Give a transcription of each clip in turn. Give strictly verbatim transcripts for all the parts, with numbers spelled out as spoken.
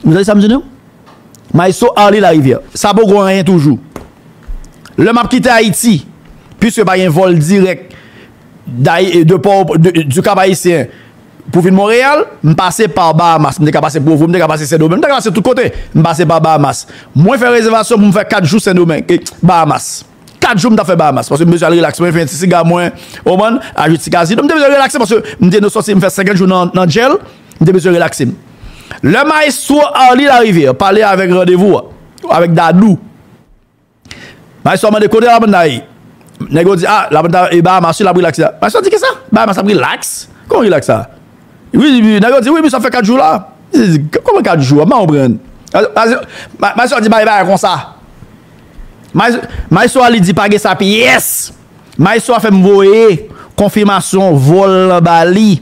Ou tande sa m di nou? Maestro Arly Larivière, sa poko anyen toujou. Lè m ap kite Ayiti, piske pa gen vòl dirèk de, de pò, de, du Cap Haïtien pou vin Monreyal, m pase pa Bahamas. M te ka pase Provo, m te ka pase Sendomeng, m te ka pase tout kote. M pase pa Bahamas. Mwen fè rezèvasyon pou m fè kat jou Sendomeng, e, Bahamas. Kat jou m t ap fè Bahamas, paske m bezwen al relaks mwen, fè yon ti siga mwen, ou konprann, aji ti kazino. M te bezwen relakse paske m te sòti, m fè senkant jou nan, nan jèl, m te bezwen relakse m. Lè maestro Arly Larivière pale avèk randevou a, avèk Dadou, maestro a mande kote Labanda ye. Nèg yo di, ah, Labanda e Bahamas, wi, l ap relakse la. Maestro di, kisa? Bahamas ap relaks? Kòman relaks sa? Wi, wi, nèg yo di, wi, misye ap fè kat jou la. Misye di, kòman kat jou? M pa konprann. Maestro di, bay, bay, konsa. Maestro a li di pa gen sa pyès. Maestro a fè m voye konfimasyon vòl lan ba li.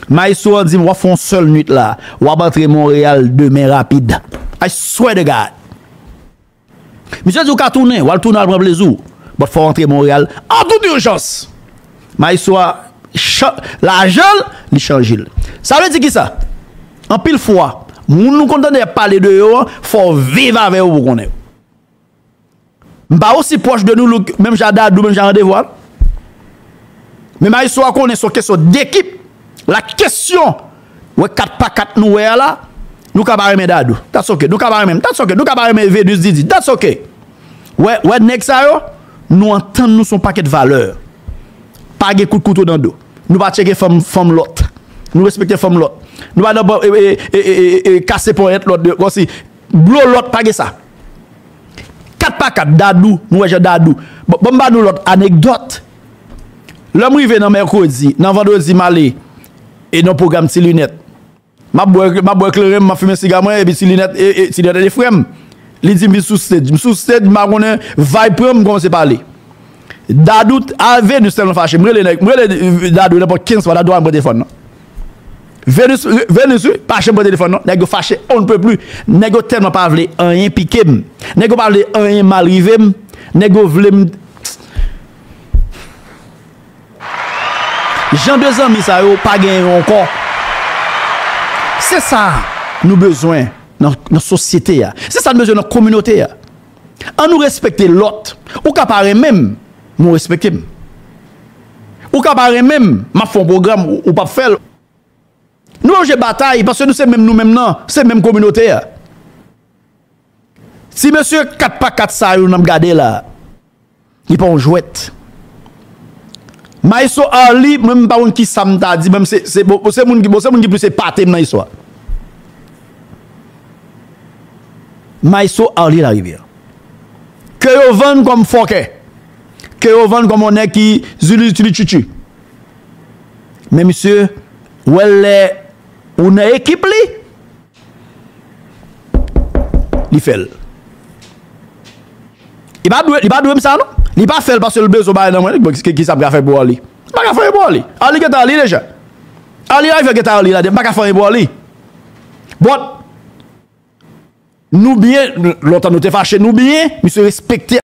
Maestro a di m w ap fè yon sèl nwit la. W ap antre Monreyal demen rapid. I swear to God. Misye di w ka tounen, w al tounen al pran plezi w. But fò w antre Monreyal an tout ijans. Maestro a, lajan l, li chanje l. Sa vle di kisa? Anpil fwa, moun nou konn tande y ap pale de yo an, fò w viv avè yo pou w konnen yo. M pa osi pwòch de nou, menm jan Dadou, menm jan Randevou a. Men maestro a konnen se yon kesyon dekip. La kesyon, wè kat pa kat nou wè a la, nou ka pa renmen Dadou. That's ok. Nou ka pa renmen, that's ok. Nou ka pa renmen Venus Didi. That's ok. Wè, wè nèg sa yo, nou antann nou se yon pakèt valè. Pa gen kout kouto nan do. Nou pa tcheke fanm, fanm lòt. Nou respekte fanm lòt. Nou pa nan, e, e, kase ponyèt lòt, kòmsi blo lòt, pa gen sa. Kat pa kat, Dadou, nou wè jan Dadou. Bon, bon, m ba nou lòt anekdòt. Lè m rive nan mèkredi, nan vandredi, m ale e nan pwogram Ti Linèt. M ap bwè, m ap bwè kleren m, m ap fimen siga mwen, epi Ti Linèt, e, e, Ti Linèt e frè m. Li di m vin sou stage. M sou stage, m pa konnen, vibe pran m, m kòmanse pale. Dadou a Venus tèlman fache. M rele nèg, m rele, e, Dadou nenpòt kenz fwa, Dadou pa janm pran telefòn non. Venus, Venus, wi, pa janm pran telefòn non. Nèg yo fache on ne peut plus. Nèg yo tèlman pa vle anyen pike m. Nèg yo pa vle anyen mal rive m. Nèg yo vle m. Jan de zanmi sa yo pa genyen yo ankò. Se sa nou bezwen nan, nan sosyete a. Se sa nou bezwen nan kominote a. An nou respekte lòt. Ou ka pa renmen m, men w respekte m. Ou ka pa renmen m, m ap fè yon pwogram, ou, ou p ap fè l. Nou pa oblije batay, paske nou se menm nou menm nan, se menm kominote a. Ti mesye kat pa kat sa yo n ap gade la, li pa yon jwèt. Maestro Arly, mwen m pa konn kisa m ta di, mwen se, se, bon, se moun ki, bon, se moun ki plis epate m nan istwa. Maestro Arly Larivière. Ke yo vann kòm fòkè. Ke yo vann kòm yon nèg ki zili tili tchitchi. Men misye, wè lè ou nan ekip li, li fè l. Li pa dwe, li pa dwe m sa non. Li pa fè l paske l bezwen bagay nan mwen. Bon, ki, ki sa m ka fè pou Arly? M pa ka fè anyen pou Arly. Arly gentan Arly deja. Arly Larivière gentan Arly la, m pa ka fè anyen pou Arly. But, nou byen, lontan nou te fache, nou byen, misye respekte